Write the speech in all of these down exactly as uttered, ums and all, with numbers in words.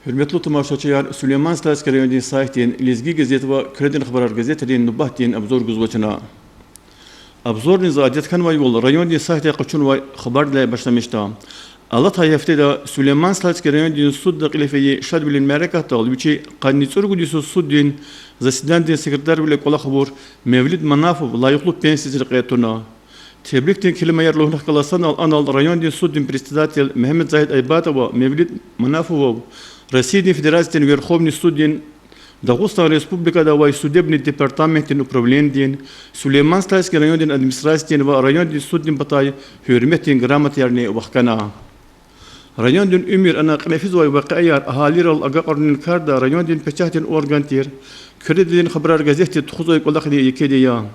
Гьуьрметлу тамашачияр, Сулейман-Стальский райондин сайтдин Лезги газет ва Куьредин хабарар газетрин нубатдин обзор гузва чна. Обзорни за адет хьанвайвал райондин сайтдай къачунвай хабардилай башламишда. Алатай гьафтеда Сулейман-Стальский райондин судда кьиле фейи шадвилин мярекатдал вичи къанни цӀуругуд йисуз суддин заседанидин секретарвиле кӀвалахбур Мевлид Манафов лайихлу пенсиядиз рекье туна. Тебрикдин келимаяр лугьун хкала санал анал райондин суддин председатель Мегьамед-Загьид Айбатова Мевлид Манафовав Россиядин Федерациядин Верховный суддин, Дагъустан Республикада авай судебный департаментдин управленидин, Сулейман-Стальский райондин администрациядин ва райондин суддин патай Гьуьрметдин грамотаярни вахкана. Райондин уьмуьр, ана кьиле физвай вакъиаяр, агьалийрал агакьарунин карда райондин печатдин орган тир Куьредин хабарар газетди тухузвай кӀвалахни екеди я.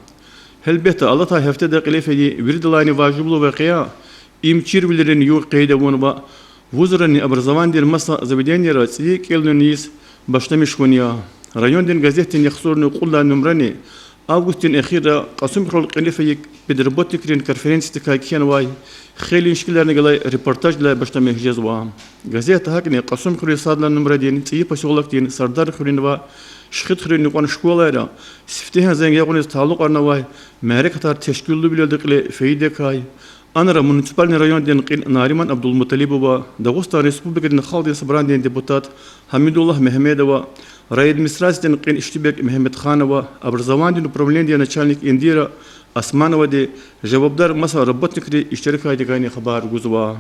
Гьелбетда, алатай гьафтеда кьиле фейи виридалайни важиблу вакъия— им чирвилерин югъ къейд авун ва вузрани образованидин маса заведенийра цӀийи кӀелунин йис башламиш хьун я. Райондин газетдин яхцӀурни кьуд лагьай нумрани августдин эхирра Кьасумхуьрел кьиле фейи педработникрин конференциядикай кхьенвай хейлин шикиларни галай репортаждилай башламиш жезва. Газетда гьакӀни Кьасумхуьруьн сад лагьай нумрадин ЦӀийи посёлокдин, Сардархуьруьн ва Шихидхуьруьн юкьван школайра сифтегьан зенг ягъуниз талукьарнавай мярекатар тешкилнавилелди кьиле фейидакай, анра муниципальный райондин кьил Нариман Абдулмуталибова, Дагъустан Республикадин Халкьдин Собранидин депутат Гьамидуллагь Мегьамедова, райадминистрациядин кьил Иштибег Мегьамедханова, образованидин управленидин начальник Индира Османовади, жавабдар маса работникри иштиракайдикайни хабар гузва.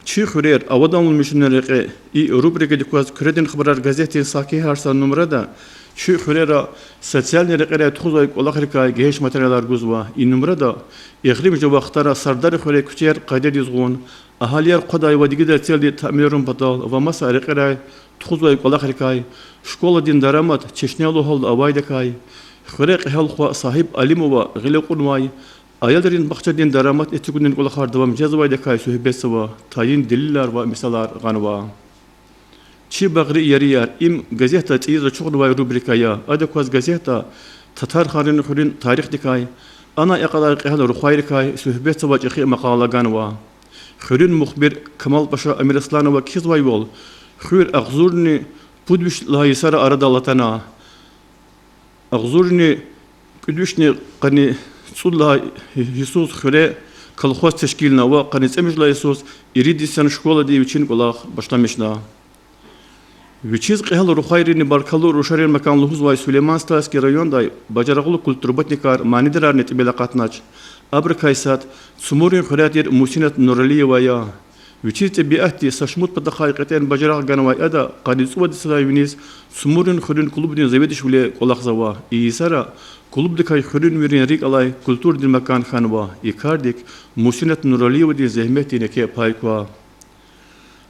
Чи хуьрер аваданлу мишунин рекье— и рубрикадик кваз Куьредин хабарар газетдин сад-кьвед лагьай нумрада чи хуьрера социальный рекьерай тухузвай кӀвалахрикай гегьенш материалар гузва. И нумрада эгъримжи вахтара Сардархуьре куьчеяр къайдадиз гъун, агьалияр хъвадай ва дигидай целди таъмирун патал ва маса рекьерай тухузвай кӀвалахрикай, школадин дарамат чешнелу гьалда авайдакай, хуьре кьегьал хва Сагьиб Алимова гъиле кьунвай аялрин бахчадин дарамат эцигунин кӀвалахар давам жезвайдакай суьгьбетзава, тайин делилар ва мисалар гъанва. Чи багъри ярияр— им газетда цӀийиз ачухнавай рубрика я. Адак кваз газетда Татарханрин хуьруьн тарихдикай, анай акьадай кьегьал рухвайрикай суьгьбетзава чӀехи макъала ганва. Хуьруьн мухбир Камалпаша Амирасланова кхьизвайвал, хуьр агъзурни пуд виш лагьай йисара арадал атана. Агъзурни кӀуьд вишни къанни цӀуд лагьай йисуз хуьре колхоз тешкилна ва къанни цӀемуьжуьд лагьай йисуз ирид йисан школади вичин кӀвалах башламишна. Вичиз кьегьал рухвайрини баркаллу рушарин макан лугьузвай Сулейман-Стальский райондай бажарагълу культработникар, манидарарни тӀимил акъатнач. Абурукай сад Цумурин хуьряй тир Мусинат Нуралиева я. Вичиз тӀебиатди са шумуд патахъай кьетӀен бажарагъ ганвай ада къанни цӀувад йисалай виниз Цумурин хуьруьн клубдин заведующийвиле кӀвалахзава. И йисара клубдикай хуьруьнвийрин рикӀ алай культурадин макан хьанва. И кардик Мусинат Нуралиевадин зегьметдин еке пай ква.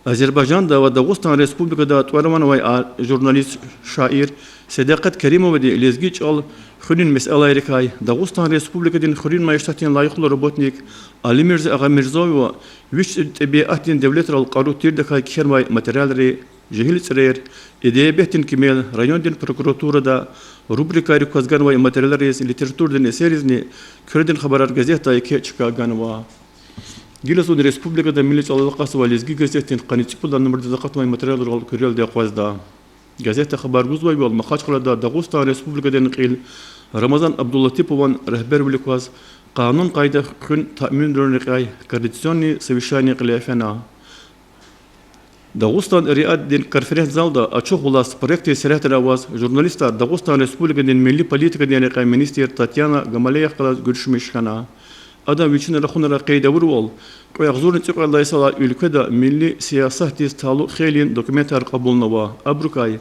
Азербайжанда ва Дагъустан Республикада тӀвар-ван авай журналист, шаир Седакъет Керимовади лезги чӀал хуьнин месэлайрикай, Дагъустан Республикадин хуьруьн майишатдин лайихлу работник Алимирза Агъамирзоева вич тӀебиатдин девлетрал кьару тирдакай кхьенвай материалри, жегьил цӀерер, эдебиятдин кимел, райондин прокуратурада рубрикайрик кваз ганвай материалриз, литературадин эсерризни Куьредин хабарар газетда еке чка ганва. Гила зун республикада милли чӀалал акъатзавай Лезги газетдин къанни цӀипуд лагьай нумрадиз акъатнавай материалрал куьрелди акъвазда. Газетда хабар гузвайвал, Махачкъалада Дагъустан Республикадин кьил Рамазан Абдулатипован регьбервилик кваз къанун-къайда хуьн таъминарун рекьяй координационный совещание кьиле фена. Дагъустан РИА-дин конференц-залда Ачух власть проектдин сергьятра аваз журналистар Дагъустан Республикадин милли политикадин рекьяй министр Татьяна Гамалеевахъ галаз гуьруьшмиш хьана. Ада вичин рахунра къейд авурвал, кьве агъзурни цӀикьвед лагьай йисалай уьлкведа милли сиясатдиз талукь хейлин документар кьабулнава. Абурукай,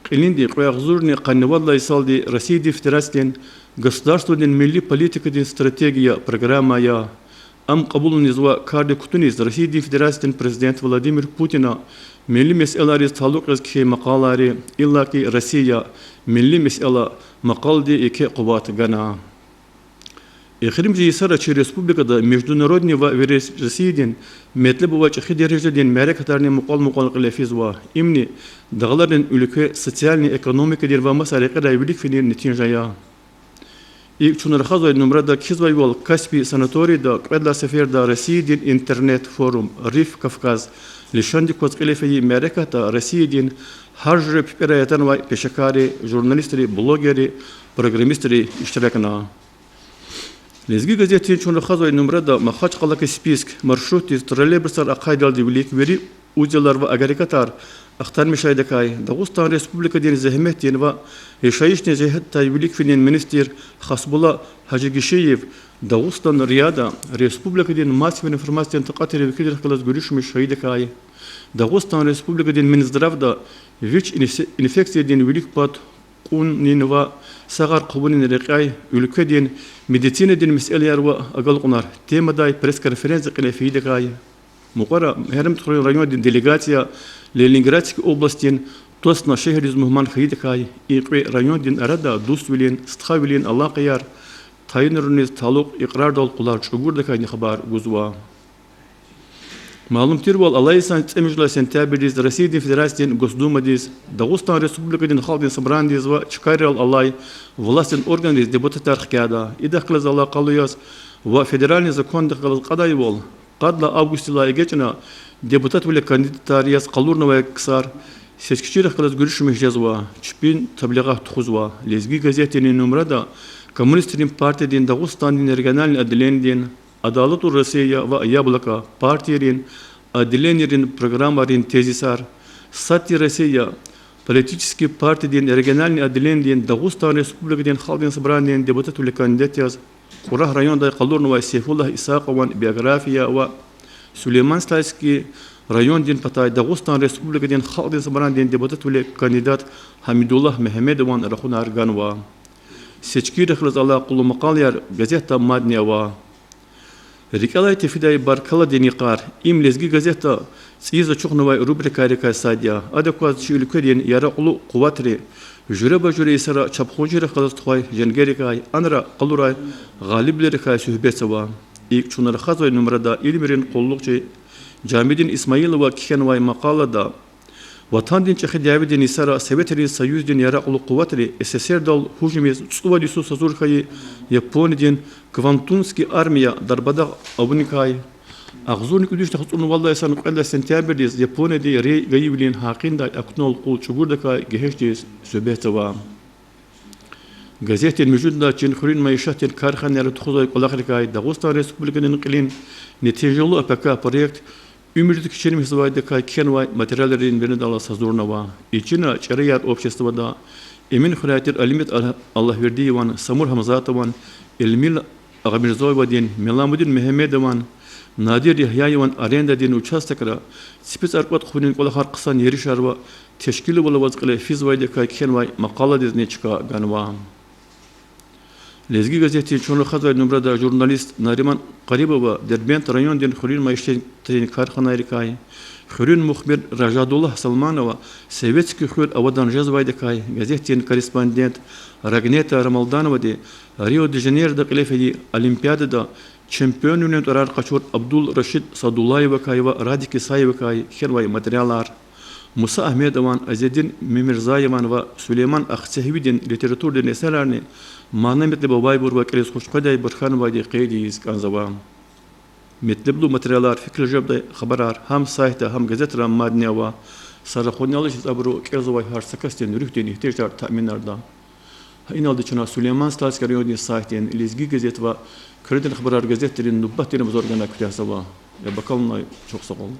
кьилинди кьве агъзурни къанни вад лагьай йисалди Россиядин Федерациядин государстводин милли политикадин стратегия, программа я. Ам кьабулунизва кардик кутуниз Россиядин Федерациядин Президент Владимир Путина милли месэлайриз талукь яз кхьей макъалайри, иллаки Россия— милли месэла макъалади еке къуват гана. Эхиримжи йисара чи республикада международный ва вири Россиядин метлеб авай чӀехи дережадин мярекатарни мукьвал-мукьвал кьиле физва. Имни дагъларин уьлкве социальный, экономикадин ва маса рекьерай вилик финин нетижа я. ИкӀ, чун рахазвай нумрада кхьизвайвал, Каспий санаторийда кьвед лагьай сеферда Россиядин интернет-форум Риф Кавказ Лишандик кваз кьиле фейи мярекатда Россиядин гьар жуьре пипӀерай атанвай пешекарри, журналистри, блогерри, программистри иштиракна. Лезги газетдин чун рахазвай нумрада Махачкъала-Каспийск маршрутдиз троллейбусар ахъайдалди вилик вири узелар ва агрегатар ахтармишайдакай Дагъустан Республикадин зегьметдин ва яшайишдин жигьетдай вилик финин министр Хасбулла Гьажигишиев Дагъустан РИА-да республикадин массовый информациядин такьатрин векилрихъ галаз гуьруьшмиш хьайидакай, Дагъустан Республикадин Минздравда ВИЧ-инфекциядин вилик пад кьунин ва сагъар хъувунин рекьяй уьлкведин медицинадин месэлаяр ва агалкьунар темадай пресс-конференция кьиле фейидакай, мукьвара Мегьарамдхуьруьн райондин делегация Ленинградский областдин Тосно шегьердиз мугьман хьайидакай, и кьве райондин арада дуствилин, стхавилин алакъаяр тайинарунриз талукь икьрардал къулар чӀугурдакайни хабар гузва. Малум тирвал, алай йисан цӀемуьжуьд лагьай сентябрдиз Россиядин Федерациядин Госдумадиз, Дагъустан Республикадин Халкьдин Собранидиз ва чкайрал алай властдин органриз депутатар хкяда. Идахъ галаз алакъалу яз ва федеральный закондихъ галаз кьадайвал, къад лагьай августдилай эгечӀна депутатвиле кандидатар яз къалурнавай ксар сечкичийрихъ галаз гуьруьшмиш жезва, чпин таблигъат тухузва. Лезги газетдин и нумрада Коммунистрин партиядин Дагъустандин региональный отделениедин, Адалату Россия ва Яблоко партийрин отделенийрин программайрин тезисар, Сад тир Россия политический партиядин региональный отделениедин Дагъустан Республикадин Халкьдин Собранидин депутатвиле кандидат яз Кьурагь райондай къалурнавай Сейфуллагь Исакъован биография ва Сулейман-Стальский райондин патай Дагъустан Республикадин Халкьдин Собранидин депутатвиле кандидат Гьамидуллагь Мегьамедован рахунар ганва. Сечкийрихъ галаз алакъалу макъалаяр газетда мадни ава. РикӀелай тефидай баркалладин йикъар. Им Лезги газетда цӀийиз ачухнавай рубрикайрикай сад я. Ада кваз чи уьлкведин яракьлу къуватри, жуьреба-жуьре йисара чапхунчийрихъ галаз тухвай женгерикай, анра къалурай гъалибвилерикай суьгьбетзава. ИкӀ, чун рахазвай нумрада илимрин къуллугъчи Жамидин Исмаилова кхьенвай макъалада Ватандин ЧӀехи дяведин йисара Советрин Союздин яракьлу къуватри СССР-дал гьужумиз цӀувад йисуз гьазур хьайи Япониядин Квантунский армия дарбадагъ авуникай, агъзурни кӀуьд вишни цӀуд вад лагьай йисан кьвед лагьай сентябрдиз Японияди рей гайивилин гьакъиндай акунал къул чӀугурдакай гегьеншдиз суьгьбетзава. Газетдин муьжуьд лагьай чин хуьруьн майишатдин карханайра тухузвай кӀвалахрикай Дагъустан Республикадин кьилин нетижалу АПК проект уьмуьрдик чирмишзавайдакай кхьенвай материалрин винедаллаз гьазурнава. И чина ЧӀараяр обществода Эминхуьряй тир Алимет Ал-, Аллагьвердиеван, Самур Гьамзатован, Эльмила Агъамирзоевадин, Меламудин Мегьамедован, Надир Ягьяеван арендадин участокра ципицӀар кӀватӀ хъувунин кӀвалахар хъсан еришар ва тешкилвал аваз кьиле физвайдакай кхьенвай макъаладизни чка ганва. Лезги газетдин чун рахазвай нумрада журналист Нариман Къарибова Дербент райондин хуьруьн майишатдин карханайрикай, хуьруьн мухбир Ражадуллагь Салманова советский хуьр авадан жезвайдакай, газетдин корреспондент Рагнета Рамалдановади Рио-де-Жанейрода кьиле фейи Олимпиадада чемпионвилин тӀварар къачур Абдул-Рашид Садуллаевакай ва Радик Исаевакай кхьенвай материалар, Муса Агьмедован, Азедин Мемирзаеван ва Сулейман Ахцегьвидин литературадин эсерарни мана-метлеб авайбур ва кӀелиз хуш къведай бурханвайди къейд ийиз кӀанзава. Метлеблу материалар, фикир жедай хабарар гьам сайтда, гьам газетра мадни ава. Са рахунал ишиз абуру кӀелзавай гьар са касдин руьгьдин игьтияжар таъминарда. Гьа иналди чна Сулейман-Стальский райондин сайтдин Лезги газет ва Куьредин хабарар газетрин нубатдин обзор гана куьтягьзава. Я бакалнай, чухсагъул.